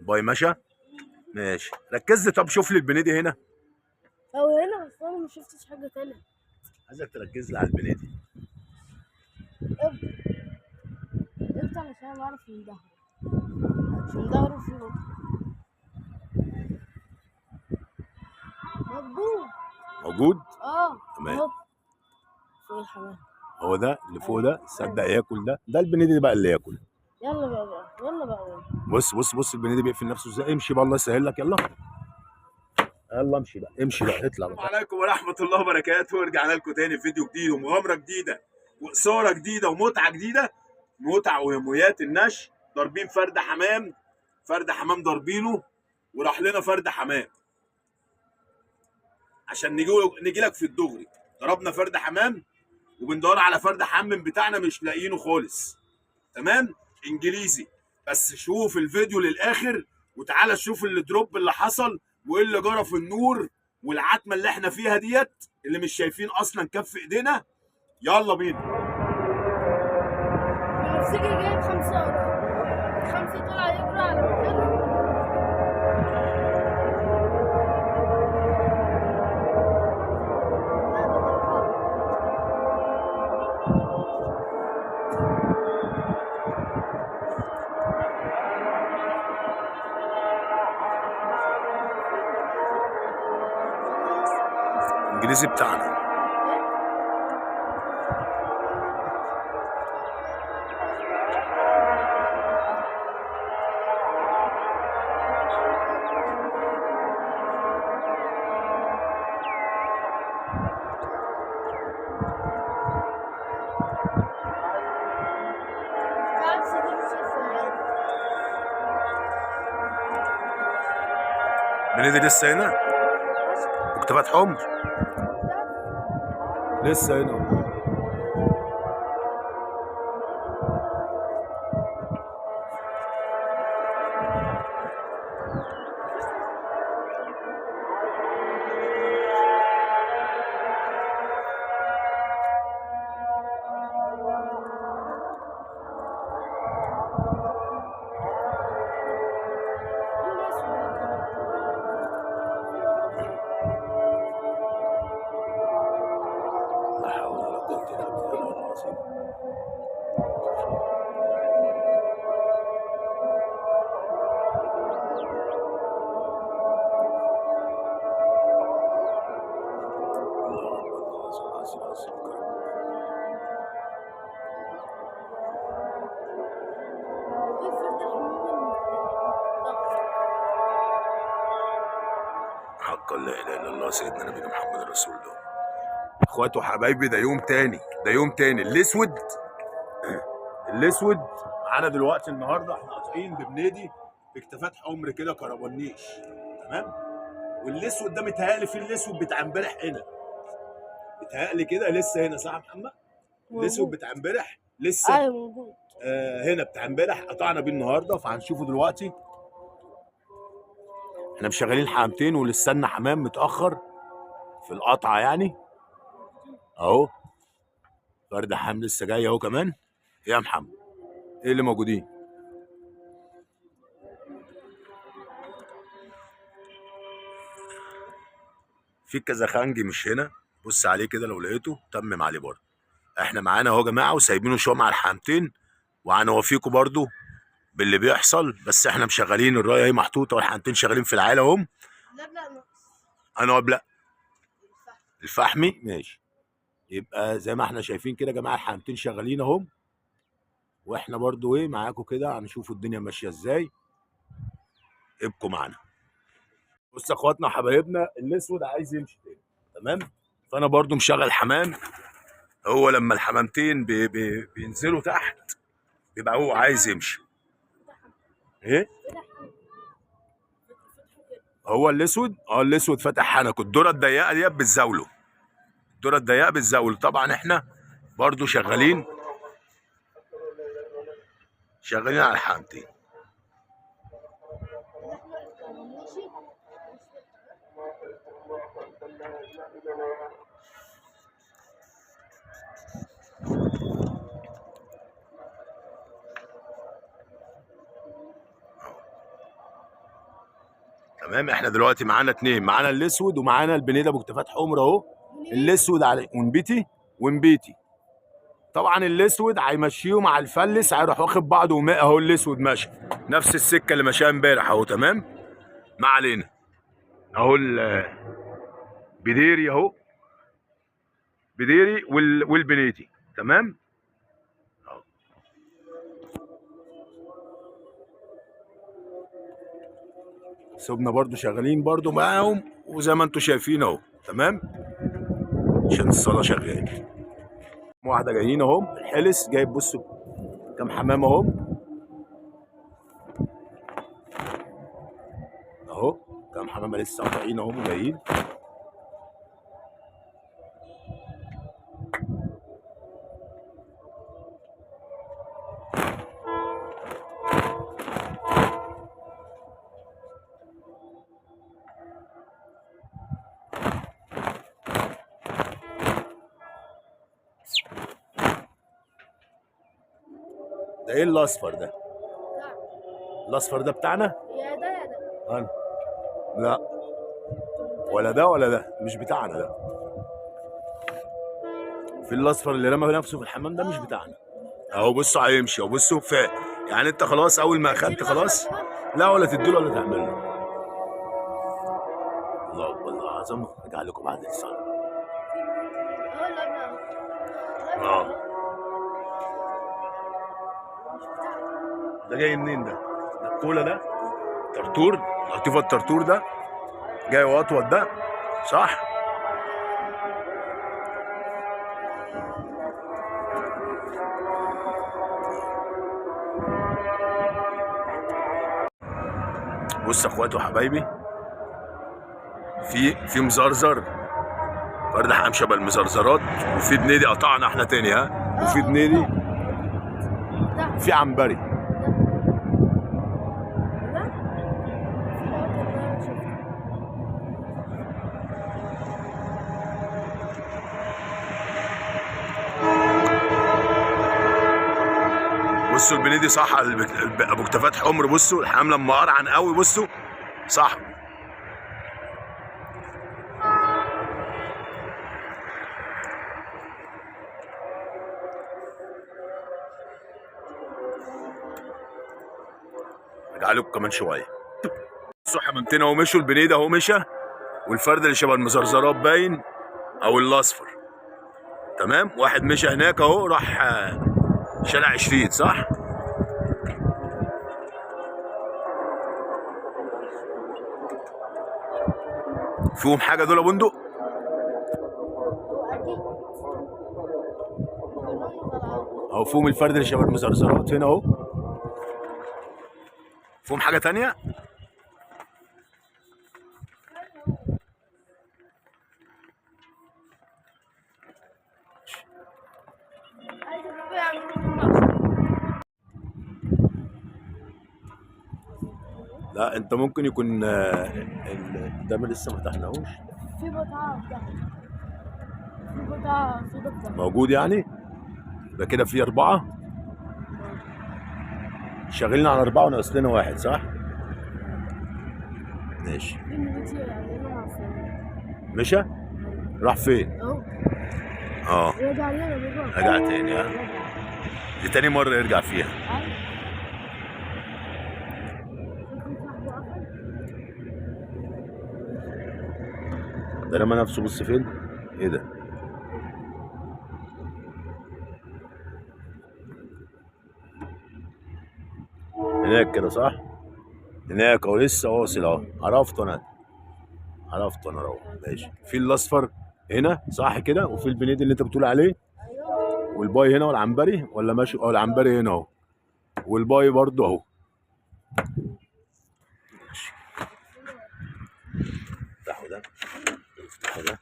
باي مشى؟ ماشي، ركز لي. طب شوف لي البنيدي هنا. هو هنا بس انا ما شفتش حاجة تانية. عايزك تركز لي على البنيدي. ابدا عشان بعرف من ظهره. عشان ظهره في نقطة. موجود. موجود؟ اه تمام. فوق الحمام. هو ده اللي فوق ده؟ صدق ياكل ده؟ ده البنيدي بقى اللي ياكل. يلا بقى يلا بقى. بص بص بص البنيدي بيقفل نفسه ازاي. امشي بقى الله يسهل لك. يلا يلا امشي بقى، امشي بقى، اطلع بقى. السلام عليكم ورحمة الله وبركاته. ورجعنا لكم تاني في فيديو جديد ومغامرة جديدة وإثارة جديدة ومتعة جديدة، متع وهمويات النش. ضاربين فرد حمام، فرد حمام ضاربينه وراح لنا فرد حمام عشان نجي لك في الدغري. ضربنا فرد حمام وبندور على فرد حمام بتاعنا مش لاقيينه خالص. تمام؟ انجليزي. بس شوف الفيديو للاخر وتعالى شوف اللي دروب اللي حصل وايه اللي جرى في النور والعتمه اللي احنا فيها ديت اللي مش شايفين اصلا كف ايدينا. يلا بينا. بنفسجي جايب 5 5 طلع يجري على مكانه. الانجليزي بتاعنا. بنيدي لسه هنا؟ وكتابات حمر لسه هنا. حق لا اله الا الله سيدنا نبينا محمد رسول الله. اخواتي وحبايبي، ده يوم تاني، ده يوم تاني. الاسود الاسود معانا دلوقتي النهارده. احنا قاطعين ببنيدي باكتافات حمر كده كربانيش. تمام؟ والاسود ده متهيألي في الاسود بتاع امبارح هنا، متهيألي كده لسه هنا، صح يا محمد؟ الاسود بتاع امبارح لسه. ايوه موجود. هنا بتاع امبارح قطعنا بيه النهارده، فهنشوفه دلوقتي. احنا مشغلين حمامتين ولسه حمام متاخر في القطعة يعني. اهو فرد حمام لسه جاي اهو كمان. ايه يا محمد؟ ايه اللي موجودين؟ في كزخنجي مش هنا، بص عليه كده لو لقيته تمم عليه برضه. احنا معانا اهو يا جماعة وسايبينه شوية مع الحمامتين، وهنوافيكوا برضه باللي بيحصل. بس احنا مشغلين الراية اهي محطوطة والحمامتين شغالين في العيلة اهم. لا انا لا الفحمي ماشي. يبقى زي ما احنا شايفين كده يا جماعة الحمامتين شغالين اهم، واحنا برضو ايه معاكم كده هنشوفوا الدنيا ماشية ازاي. ابقوا معانا. بص يا اخواتنا وحبايبنا، الاسود عايز يمشي تاني. تمام؟ فانا برضو مشغل حمام. هو لما الحمامتين بي بي بينزلوا تحت بيبقى هو عايز يمشي. ايه هو الاسود؟ اه الاسود فتح حنكه. الدورة الضيقه ديت بتزاوله، الدورة الضيقه بتزاوله. طبعا احنا برضو شغالين على الحمامتين. تمام. احنا دلوقتي معانا اتنين، معانا الاسود ومعانا البنيد ابو كتافات حمر اهو. الاسود على ونبيتي ونبيتي. طبعا الاسود هيمشيه مع الفلس، هيروح واخد بعضه وماء اهو. الاسود ماشي نفس السكة اللي ماشيها امبارح اهو. تمام، ما علينا. اهو بديري اهو، بديري والبنيتي. تمام. سيبنا برضو شغالين برضو معاهم، وزي ما انتم شايفين اهو. تمام، عشان الصاله شغال. واحدة جايين اهو، الحلس جايب، بصوا كام حمام اهو اهو، كام حمامه لسه قاطعين اهو جايين. ده ايه الاصفر ده؟ الاصفر ده بتاعنا؟ يا ده يا ده. انا لا، ولا ده ولا ده، مش بتاعنا ده. في الاصفر اللي رمى نفسه في الحمام ده مش بتاعنا اهو. بصوا هيمشي اهو، بصوا فاق. يعني انت خلاص اول ما اخدت خلاص، لا ولا تديله ولا تعمل له. الله اكبر، الله اعظم. ارجع لكم بعد الصلاة. اهو اللي قبل اهو. مش بتاعنا. ده جاي منين ده؟ ده الكولا ده؟ طرطور، لطيفة الطرطور ده جاي واطول ده، صح؟ بص يا اخواتي وحبايبي، في مزرزر فرد حمام شبه المزرزرات، وفي بنيدي قطعنا احنا تاني، ها، وفي بنيدي، ده في عنبري. ده في ده اللي انا شفته. بصوا البنيدي صح، ابو كتافات حمر. بصوا الحمام لما قرعن قوي، بصوا صح. ارجع لكم كمان شوية. بصوا حمامتين اهو مشوا، البنيد اهو مشى، والفرد اللي شبه المزرزرات باين او الاصفر. تمام، واحد مشى هناك اهو، راح شارع 20 صح؟ فيهم حاجة دول يا بندق؟ هو اكيد كلهم طلعوا. اهو فيهم الفرد اللي شبه المزرزرات هنا اهو. فيهم حاجة تانية؟ عايز بابا يعملوا لهم. لا انت ممكن يكون ده ما لسه ما فتحناهوش. في بطاقة في بطاقة سودا في ظهره. موجود يعني؟ يبقى كده في 4 شغلنا على 4 وناقص لنا 1 صح؟ ماشي. في النبيتي يعملوا مع السلامة. مشى؟ راح فين؟ اهو رجع لنا بابا. رجع تاني، ها؟ رجع. دي تاني مرة يرجع فيها. أيوة. ممكن صاحبه قفل. ده رمى نفسه، بص فين؟ ايه ده؟ هناك كده صح؟ هناك اهو، لسه واصل اهو. عرفته انا، عرفته انا اهو. ماشي. في الاصفر هنا صح كده، وفي البنيد اللي انت بتقول عليه، ايوه. والباي هنا والعنبري، ولا ماشي؟ العنبري هنا اهو، والباي برضه اهو. ماشي. افتحوا ده، افتحوا ده.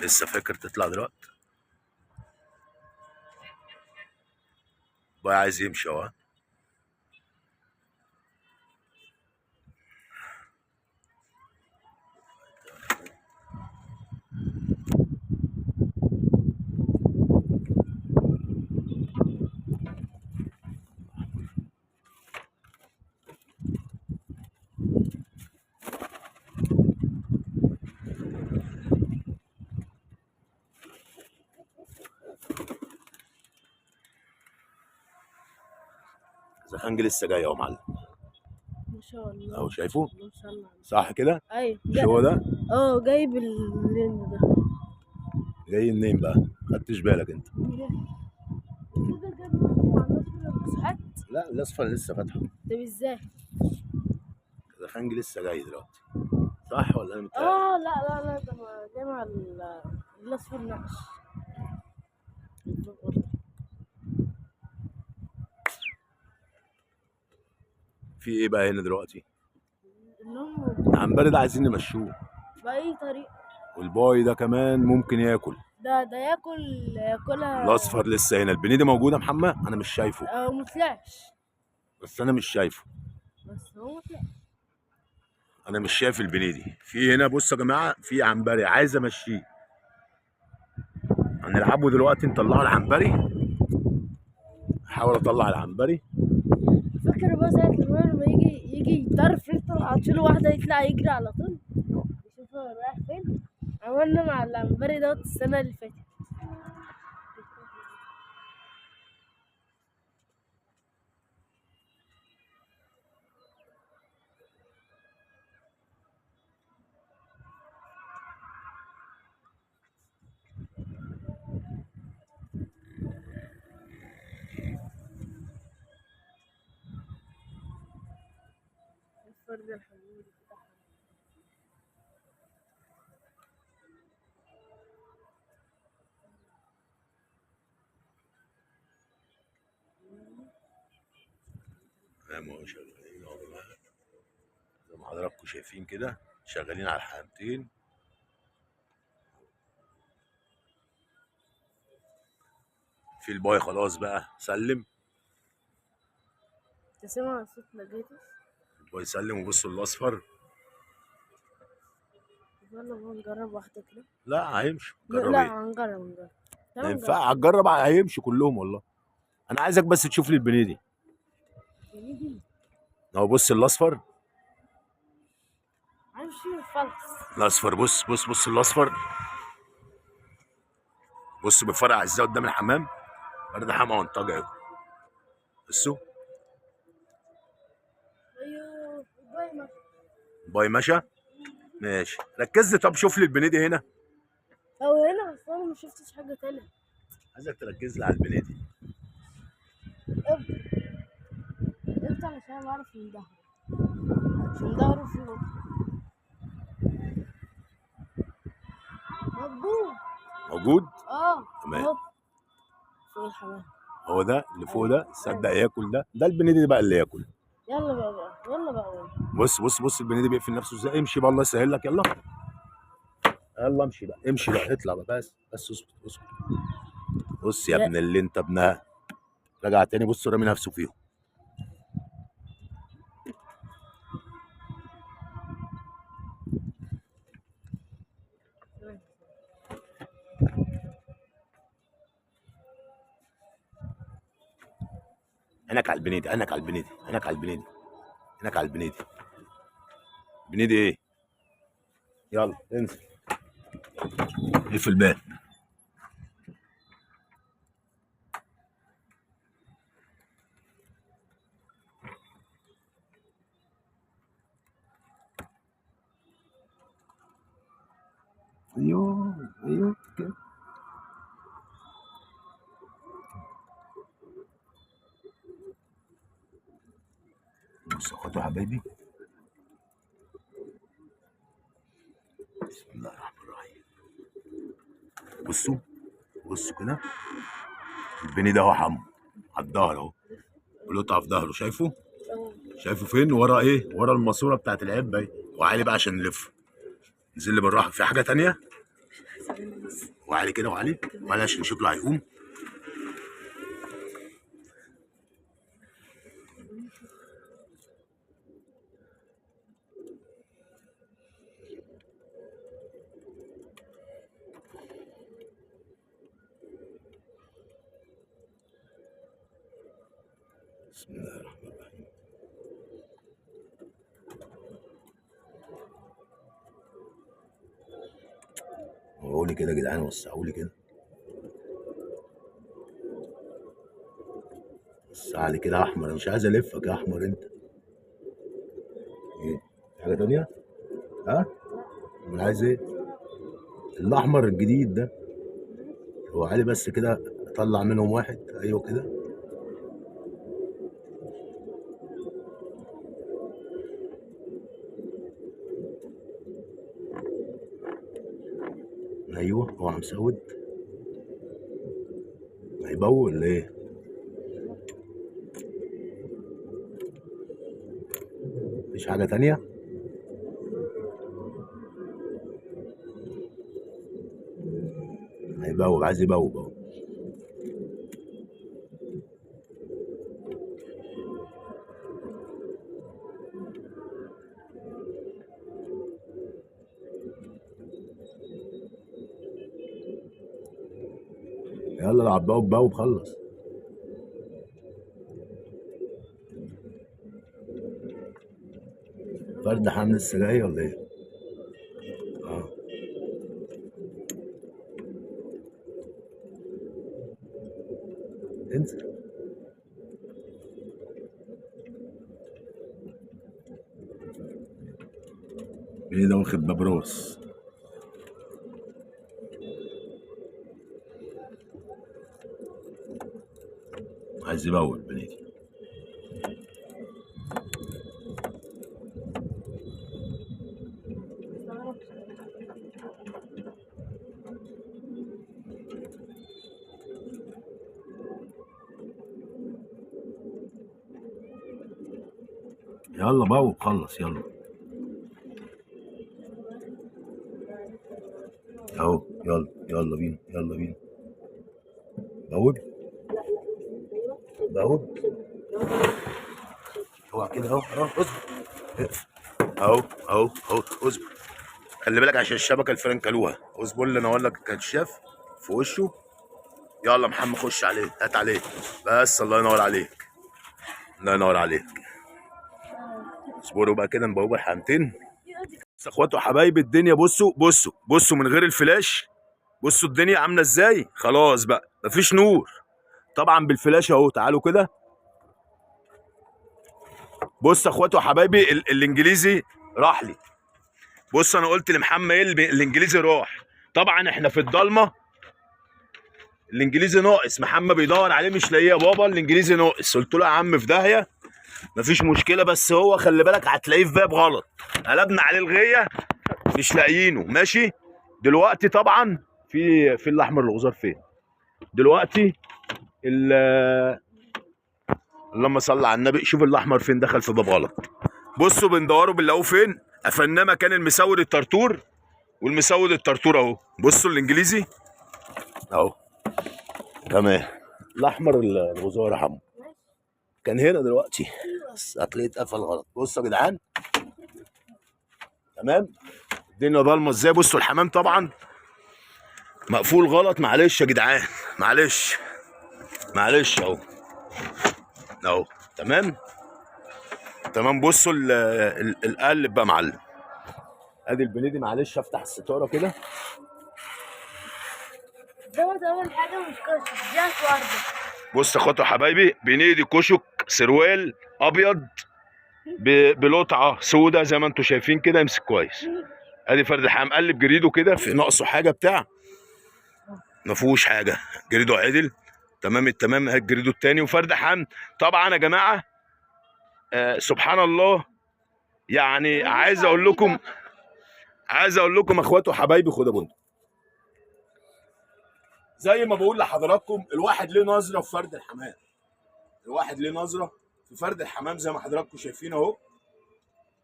لسه فاكر تطلع دلوقتي؟ باي عايز يمشي اهو. الخنج لسه جاي اهو يا معلم. ما شاء الله. اهو شايفه؟ ما شاء الله. صح كده؟ ايوه. مش هو ده؟ اه جايب اللين ده. جاي منين بقى؟ خدتش بالك انت؟ لا الاصفر لسه فاتحة. طب ازاي؟ الخنج لسه جاي دلوقتي صح ولا انا متهيألي؟ اه لا لا لا، ده جاي مع الاصفر نقش. في ايه بقى هنا دلوقتي؟ العنبري ده عايزين نمشوه بأي طريقة. والباي ده كمان ممكن ياكل. ده ياكلها. الاصفر لسه هنا. البنيدي موجود يا محمد؟ انا مش شايفه. ما طلعش. بس انا مش شايفه. بس هو ما طلعش. انا مش شايف البنيدي. في هنا بصوا يا جماعة، في عنبري عايز امشيه. هنلعبه دلوقتي، نطلعه العنبري. احاول اطلع العنبري. فاكر بقى ساعة لما يجي يطرف يطلع له واحدة يطلع يجري على طول، يشوف هو رايح فين. عملنا مع العنبري دوت السنة اللي فاتت. الفرد الحمودي بتاعها. تمام شغالين اهو يا جماعة، زي ما حضراتكم شايفين كده شغالين على الحامتين. في الباي خلاص بقى سلم. تسمع صوت نجاتس؟ الباي سلم. وبصوا الاصفر. يلا بقى نجرب واحدة كده. لا هيمشوا. جرب. لا هنجرب. ما ينفع هتجرب، هيمشوا كلهم والله. انا عايزك بس تشوف لي البنيدي. اهو بص الاصفر. هيمشي خالص. الاصفر بص بص بص الاصفر. بص بيفرع ازاي قدام الحمام. برد حمام منطقة اهو. بصوا. ايوه باي مشى. باي مشى. ماشي ركز لي. طب شوف لي البنيدي هنا. هو هنا بس انا ما شفتش حاجة تانية. عايزك تركز لي على البنيدي. افضل عشان اعرف من ظهره. عشان ظهره في نقطة. موجود. موجود؟ اه تمام. فوق الحمام. هو ده اللي فوق ده؟ صدق ياكل ده. ده البنيدي بقى اللي ياكل. يلا بقى يلا بقى. بص بص بص البنيدي بيقفل نفسه ازاي. امشي بقى الله يسهل لك. يلا يلا امشي بقى، امشي بقى، اطلع بقى. بس بس اسكت اسكت. بص يا ابن اللي انت ابنها. رجع تاني. بص رامي نفسه فيهم. عينك على البنيدي، عينك على البنيدي، عينك على البنيدي، عينك على البنيدي. بنيدي ايه؟ يلا انزل. اقفل الباب. ايوه ايوه كده. بصوا خدوا يا حبايبي. بسم الله الرحمن الرحيم. بصوا بصوا كده. البني ده اهو حمو على الظهر اهو. بلوطه في ظهره. شايفه؟ شايفه فين؟ ورا ايه؟ ورا الماسورة بتاعت العبه اهي. وعالي بقى عشان نلفه. نزل لي بالراحة. في حاجة تانية؟ وعالي كده، وعالي وعالي عشان شكله هيقوم. بسم الله الرحمن الرحيم. قولي كده يا جدعان، وسعوا لي كده، وسع تعالي كده يا احمر، مش عايز الفك يا احمر انت. ايه؟ حاجة تانية؟ ها؟ امال عايز ايه؟ الاحمر الجديد ده. هو علي بس كده طلع منهم واحد. ايوه كده. ايوه هو عم مسود. هيبول ولا ايه؟ مفيش حاجة تانية؟ هيبوب، عايز يبوب اهو. يلا العب بوب بوب خلص. فرد حمل لسه جاي ولا ايه؟ اه انزل. ايه ده واخد باب راس. عايز يبول بنيتي. يلا بوب خلص يلا. اهو يلا يلا بينا يلا بينا. بوب بوب اوعى كده اهو اهو اصبر اهو اهو اهو اصبر. خلي بالك عشان الشبكة الفرن كلوها. اصبر اللي انا اقول لك كشاف في وشه. يلا محمد خش عليه، هات عليه بس. الله ينور عليك، الله ينور عليك. اصبروا بقى كده نبوب الحمتين. بس اخواته وحبايبي الدنيا بصوا بصوا بصوا من غير الفلاش. بصوا الدنيا عامله ازاي. خلاص بقى مفيش نور طبعا بالفلاش اهو. تعالوا كده بص اخواته وحبايبي الانجليزي راح لي. بص انا قلت لمحمد ايه الانجليزي راح. طبعا احنا في الضلمة، الانجليزي ناقص. محمد بيدور عليه مش لاقيه. يا بابا الانجليزي ناقص. قلت له يا عم في داهية مفيش مشكلة، بس هو خلي بالك هتلاقيه في باب غلط. قلبنا عليه الغيه مش لاقيينه. ماشي دلوقتي طبعا في الاحمر الغزار فين دلوقتي؟ اللهم صل على النبي. شوف الاحمر فين، دخل في باب غلط. بصوا بندوره بنلاقوه فين. قفلناه مكان المسود الطرطور، والمسود الطرطور اهو. بصوا الانجليزي اهو تمام. الاحمر الغزار يا حمو كان هنا دلوقتي، بس هتلاقيه اتقفل غلط. بصوا يا جدعان تمام الدنيا ضلمة ازاي. بصوا الحمام طبعا مقفول غلط. معلش يا جدعان معلش معلش اهو اهو تمام تمام. بصوا القلب بقى معلم. ادي البنيدي. معلش افتح الستارة كده. دوت اول حاجة مش كشك، دي ورده. بص يا اخواتي وحبايبي بنيدي كشك سروال ابيض بلطعه سودا زي ما انتم شايفين كده. امسك كويس. ادي فرد الحمام. قلب جريدة كده، في ناقصه حاجة بتاع ما فيهوش حاجة. جريدة عدل تمام التمام. هات جريدة التاني. وفرد حمام طبعا يا جماعة سبحان الله. يعني عايز اقول لكم، عايز اقول لكم اخواتي وحبايبي خد يا بندق. زي ما بقول لحضراتكم الواحد ليه نظره في فرد الحمام. الواحد ليه نظره في فرد الحمام زي ما حضراتكم شايفين اهو.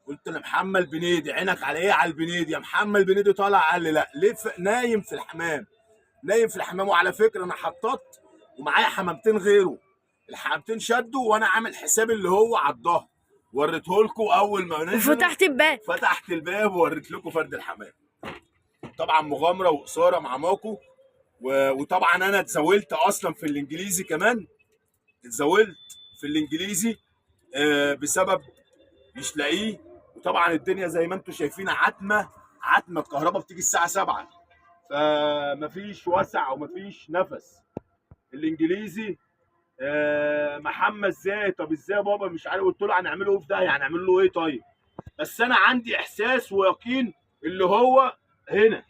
قلت لمحمد البنيدي عينك على ايه؟ على البنيدي يا محمد. البنيدي طالع قال لي لا. ليه؟ نايم في الحمام، نايم في الحمام. وعلى فكرة انا حطيت ومعايا حمامتين غيره، الحمامتين شدوا وانا عامل حساب اللي هو على الظهر. وريته لكم اول ما نزل وفتحت الباب، فتحت الباب ووريت لكم فرد الحمام. طبعا مغامرة وقصاره مع ماكو وطبعا انا اتزاولت اصلا في الانجليزي كمان. اتزاولت في الانجليزي بسبب مش لاقيه. وطبعا الدنيا زي ما انتم شايفين عتمة عتمة. الكهرباء بتيجي الساعة 7 فمفيش وسع ومفيش نفس. الانجليزي محمد ازاي؟ طب ازاي يا بابا؟ مش عارف. قلت له هنعمله ايه في ده؟ يعني هنعمل له ايه طيب؟ بس انا عندي احساس ويقين اللي هو هنا،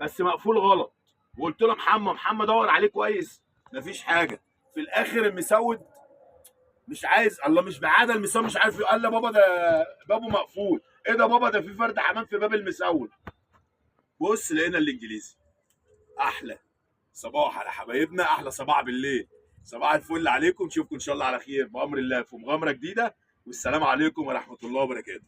بس مقفول غلط. وقلت له محمد دور عليه كويس، مفيش حاجة. في الاخر المسود مش عايز، الله مش بعادة المسود مش عارف، قال لي بابا ده بابه مقفول. ايه ده بابا؟ ده في فرد حمام في باب المسود. بص لقينا الانجليزي. احلى صباح على حبايبنا، احلى صباح بالليل، صباح الفل عليكم. نشوفكم ان شاء الله على خير بامر الله في مغامرة جديدة، والسلام عليكم ورحمة الله وبركاته.